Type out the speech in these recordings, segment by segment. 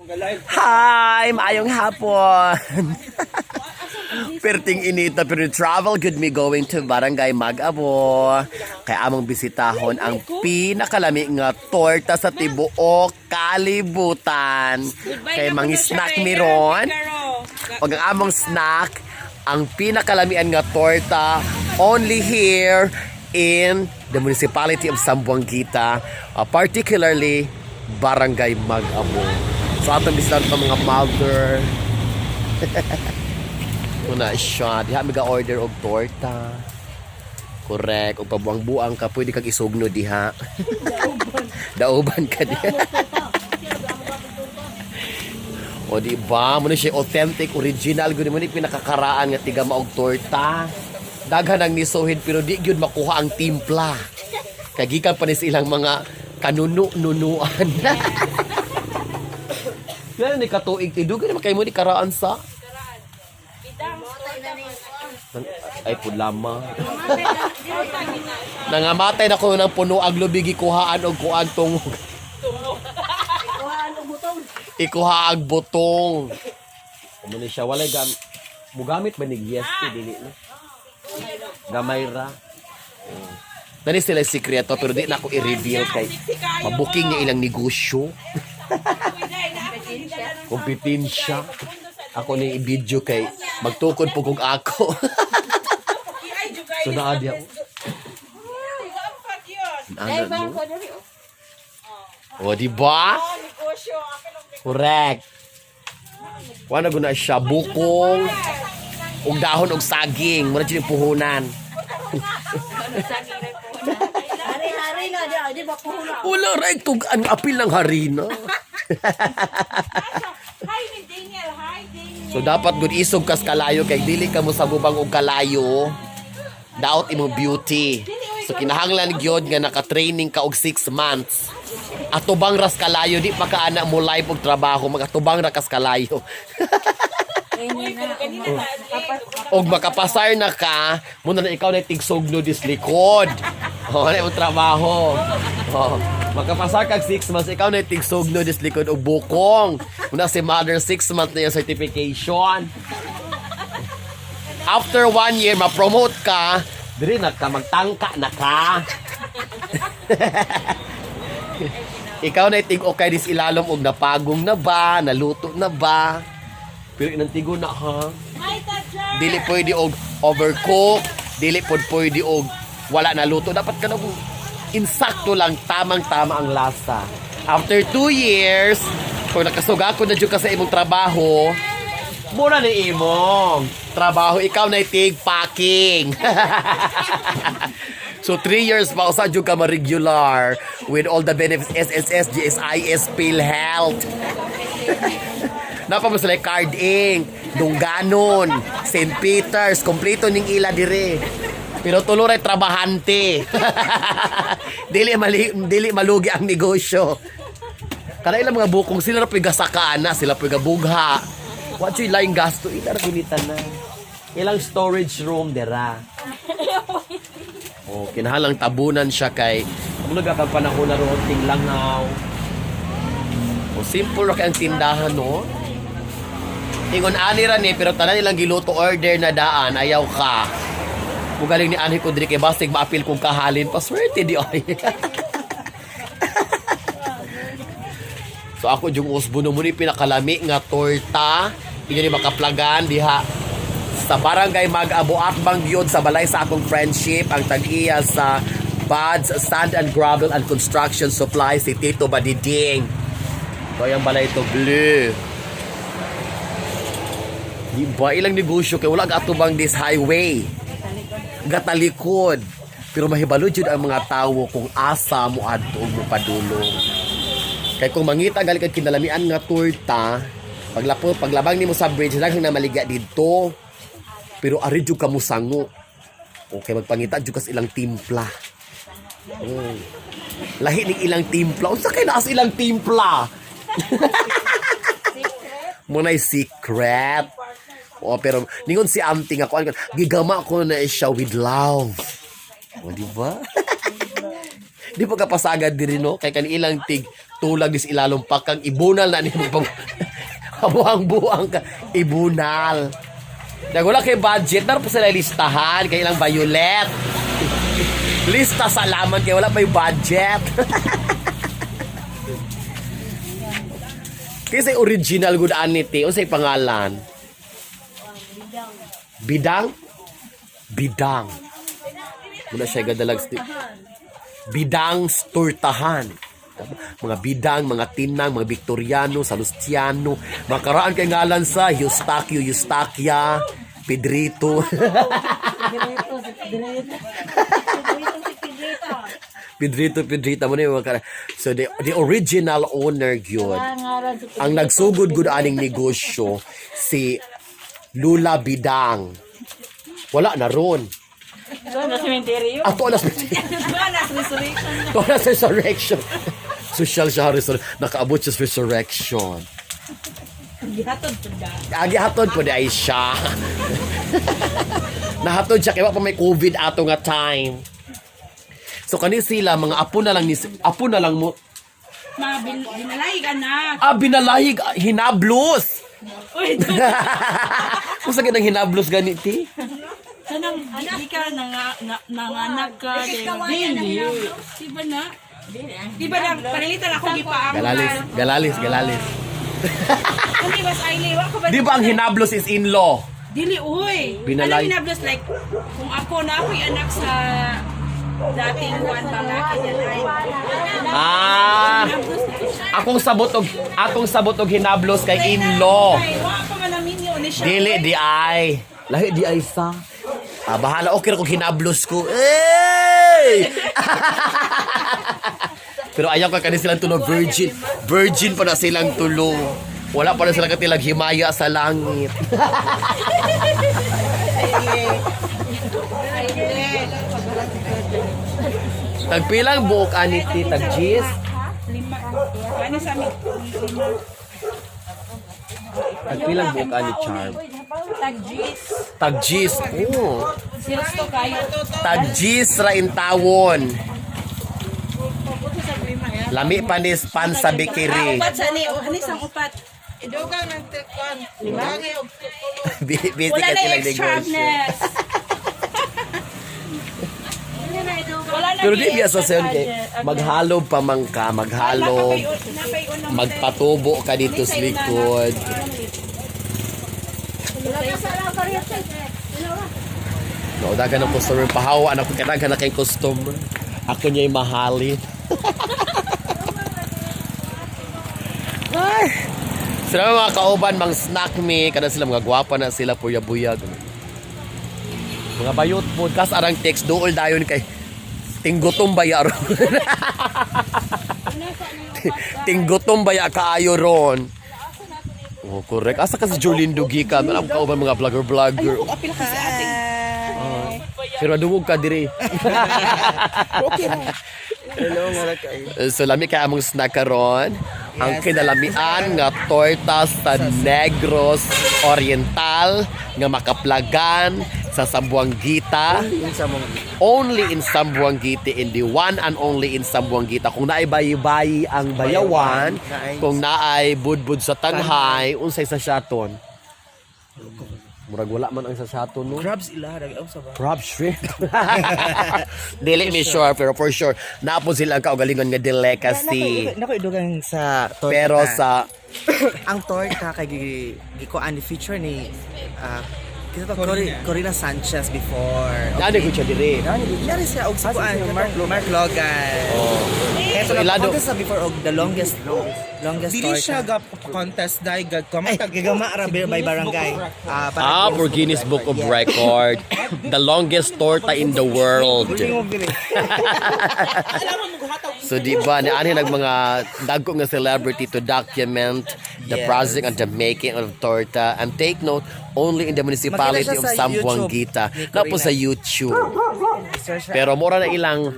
Hi! Maayong hapon! Perting inita pero travel good me going to Barangay Mag-abo. Kaya among bisitahon ang pinakalami nga torta sa tibuok kalibutan. Kay mangi snack mi ron. Pag ang among snack, ang pinakalamian nga torta only here in the municipality of Zamboanguita, particularly Barangay Mag-abo. So atong bisitahan pa mga mother. Una siya, diha mi order og torta. Correct. Og pabuang-buang ka, pwede kag isugno diha. Dauban ka diha. O di ba? Muna siya authentic, original gud mo ni pinakakaraan nga tiga maog torta. Daghan ang nisuhid pero di gyud makuha ang timpla. Kay gikan pa ni sa ilang mga kanuno-nunuan. Kaya ni katuig ti dugay naman kay mo ni karaan sa ay pudlama. Nangamatay na ko ng puno ang lubi gikuhaan og kuan tungog. Ikuha ang butong. Amo ni siya walay gam mugamit ba ni GST dili na. Gamay ra. Oh. Nani sila sikreto pero di na ako i-reveal kay mabuking niya ilang negosyo. Kompetensya. Ako ni i-video kay magtukod po kog ako. So naa diya. Ano, no? O, di ba? Correct. Wala guna siya bukong ug dahon og saging, mura jud yung puhunan. Hari-hari na, di, di ba puhunan? Wala ra tug-an apil ng harina. Hi ni Daniel, hi Daniel. So dapat gud isog kas kalayo kay dili ka mo sa gubang og kalayo. Daot imong beauty. So kinahanglan gyud nga naka-training ka og 6 months. Atubang ras kalayo di pa ka ana mo live og trabaho, magatubang ra kas kalayo. Og makapasar na ka, muna na ikaw na tigsugno dis likod. Oh, na imong trabaho. Oh, makapasar kag 6 months, ikaw na tigsugno dis likod og bukong. Muna si mother 6 months na yung certification. After one year, ma-promote ka, diri na ka, magtangka na ka. Ikaw na itig okay dis ilalom og napagong na ba, naluto na ba. Pero inantigo na ha. Hi Tatja. Dili pwede og overcook, dili pod pwede og wala na luto. Dapat ka insakto lang, tamang-tama ang lasa. After 2 years, kung nakasuga ko na jud ka sa imong trabaho, mura ni imong trabaho, ikaw na itig packing. So 3 years pa usa jud ka ma-regular with all the benefits SSS, GSIS, PhilHealth. Napa mo sila Card Inc, Dungganon, St. Peter's, kompleto ning ila dire. Pero tulo ray trabahante. Dili mali, dili malugi ang negosyo. Kada ilang mga bukong sila ra puy gasakaan na, sila puy gabugha. Wa jud laing gasto ila ra gunitan na. Ilang storage room dira. Oh, kinahanglang tabunan siya kay amo kang panahon na roon ting langaw. Oh, simple ra kay ang tindahan, no? Ingon ani ra ni pero tanan ilang giluto order na daan ayaw ka. Mugaling ni anhi ko diri kay basig maapil kong kahalin pa swerte di ay. So ako yung usbo no mo ni pinakalami nga torta. Inyo ni makaplagan diha sa Barangay Mag-abo at Bangyod sa balay sa akong friendship ang tag-iya sa Buds Sand and Gravel and Construction Supply si Tito Badiding. So ang balay ito blue. Di ba ilang negosyo kay wala gatubang this highway. Gatalikod. Pero mahibalo jud ang mga tawo kung asa mo adto ug mo padulong. Kay kung mangita gali kag kinalamian nga torta, paglapo paglabang nimo sa bridge daghang na maligya didto. Pero ari jud ka mosango. Okay, magpangita jud kas ilang timpla. Oh. Lahi ning ilang timpla. Unsa kay naas ilang timpla? Muna'y secret. Oh, pero ningon si auntie nga kuan gigama ko na siya with love. O, di ba? Di pa kapasagad diri no kay kan ilang tig Tulag dis ilalong pakang ibunal na nimo pag buang-buang ka ibunal. Nag wala kay budget, naroon pa sila listahan kay ilang violet. Lista sa laman kay wala pa yung budget. Kasi original good anity, unsay pangalan? Bidang? Bidang. Muna siya gadalag Bidang Stortahan. Mga bidang, mga tinang, mga Victoriano, Salustiano, makaraan kay ngalan sa Eustaquio, Eustaquia, Pedrito. Pedrito, si Pedrito. Pedrito, si Pedrito. Pedrito, Pedrita mo na yung mga So the original owner gyud. Pangalan si Ang nagsugod gud aning negosyo si Lula Bidang. Wala na ron. Doon na cementerio. Ato na Doon na resurrection. Ato na sa resurrection. Social siya resurrection. Nakaabot siya sa resurrection. Gihatod po da. Agi hatod po di ay siya. Nahatod siya kay wa pa may COVID ato nga time. So kani sila mga apo na lang ni apo na lang mo. Mga binalay ka na. Ah, binalayig ah, hinablos. Uy, doon. Kung sa ganang hinablos ganiti? Kanang di ka nanganak ka. Dili. Di ba na? Di ba lang, panilitan ako gipaang. Galalis, galalis, galalis. Hindi, mas Ailey, wa ko ba? Di ba ang hinablos is in-law? Dili, uy. Binalay. Anong hinablos? Like, kung ako na ako'y anak sa dating kuan balaki niya ay. Ah, Hinablos na siya. akong sabot og hinablos kay in-law. Ay, wa pa man naminyo ni siya. Dili di ay. Lahi di ay sa. Ah, bahala okay ra kung hinablos ko. Hey! Pero ayaw ka kani silang tulo virgin. Virgin pa na silang tulo. Wala pa na silang katilag himaya sa langit. Tagpilang buok ani ti tag Gis? Lima. Ano sa amin? Lima. Tagpilang buok ani Charm? Tag G's. Tag Gis. Oh. Sales to kayo. Tag Gis ra intawon. Lami pa ni pan sa Ah, bakery. upat sa ni. Oh, hanis ang upat. Idugang ng tekwan. Lima. Busy Wala ka na silang extra negosyo. ness. Wala na Pero di biya sa extra sayon kay budget. maghalob pa man ka, maghalob, magpatubo ka dito sa likod. No, dagan ng customer pahawa anak ko kadagan na kay customer. Ako niya'y mahalin. Ay. Sila mga kauban, mang snack me, kada sila mga gwapa na sila puyabuyag. Mga bayot po, kas arang text dool dayon kay tinggutom baya ron. Tinggutom baya kaayo ron. Oh, correct. Asa ka si Jolene Dugica? Alam kauban mga vlogger-vlogger. Apil ka sa ating. Pero duwog ka diri. Hello, nga kayo. So lami kay among snack karon. Ang kinalamian nga torta sa Negros Oriental nga makaplagan sa Zamboanguita. Unsa mong Only in Zamboanguita, in the one and only in Zamboanguita. Kung naay bayi-bayi ang bayawan, Naay- kung naay budbud sa Tanhay, unsay sa Siaton? Murag wala man ang sa Siaton no. Crabs ila dag sa ba? Crab shrimp. Dili mi sure pero for sure napo sila ang kaugalingon nga delicacy. Nako idugang sa torta. Pero sa ang torta kay gi gikuan ni feature ni kita to Corina Sanchez before. Nani ko siya diri. Nani nari siya og sa kuan Mark Logan. Oh. Eto So, na ilado- contest sa before og the longest longest Dili torta. siya ga contest dai gag Ay, gigama ra by barangay. Ah, para Ah, for Guinness Book of Record. The longest torta in the world. So di ba ni ani nag mga dagko nga celebrity to document the processing and the making of torta and take note only in the municipality Makita of siya sa Zamboanguita. YouTube ni Na po Corina. sa YouTube. Search ra- Pero mura na ilang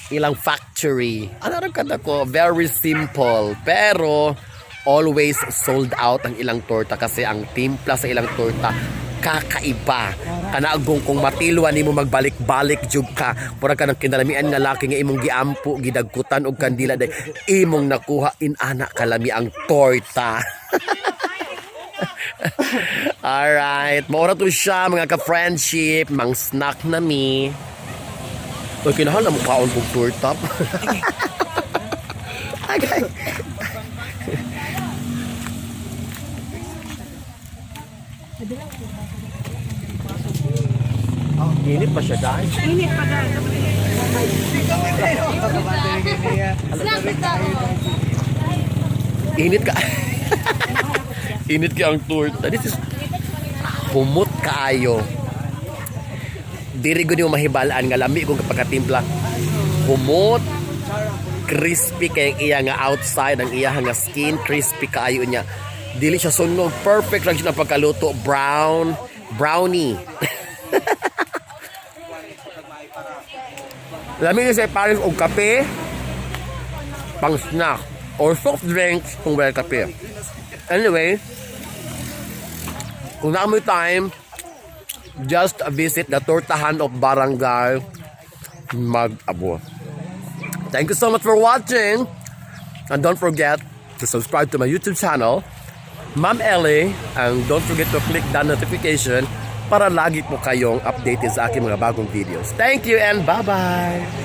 ilang factory. Ano rin kada ko? Very simple. Pero always sold out ang ilang torta kasi ang timpla sa ilang torta Kakaiba. Kanaagong kung matilwa nimo, magbalik-balik jud ka. Mura ka ng kinalamian nga laki nga imong giampo, gidagkutan og kandila day imong nakuha, inana kalami ang torta. Alright, maura to siya, mga ka-friendship, mang snack na mi. Uy, kinahanglan mo kaon kog torta. Okay. Init pa siya, guys. Init pa dahil. Init ka. Init ka ang torta. This is humot kaayo. Diri gud mo mahibalaan nga lami kung pagkatimpla. Humot, crispy kay ang iya nga outside, ang iya nga skin, crispy kaayo niya. Dili siya sunog, perfect lang siya ng pagkaluto, brown, brownie. Lami ni sa pares og kape, pang snack or soft drinks kung wala kape. Anyway, kung naa mo'y time, just visit the Tortahan of Barangay Mag-abo. Thank you so much for watching. And don't forget to subscribe to my YouTube channel, Ma'am Ellie. And don't forget to click the notification para lagi po kayong updated sa aking mga bagong videos. Thank you and bye-bye!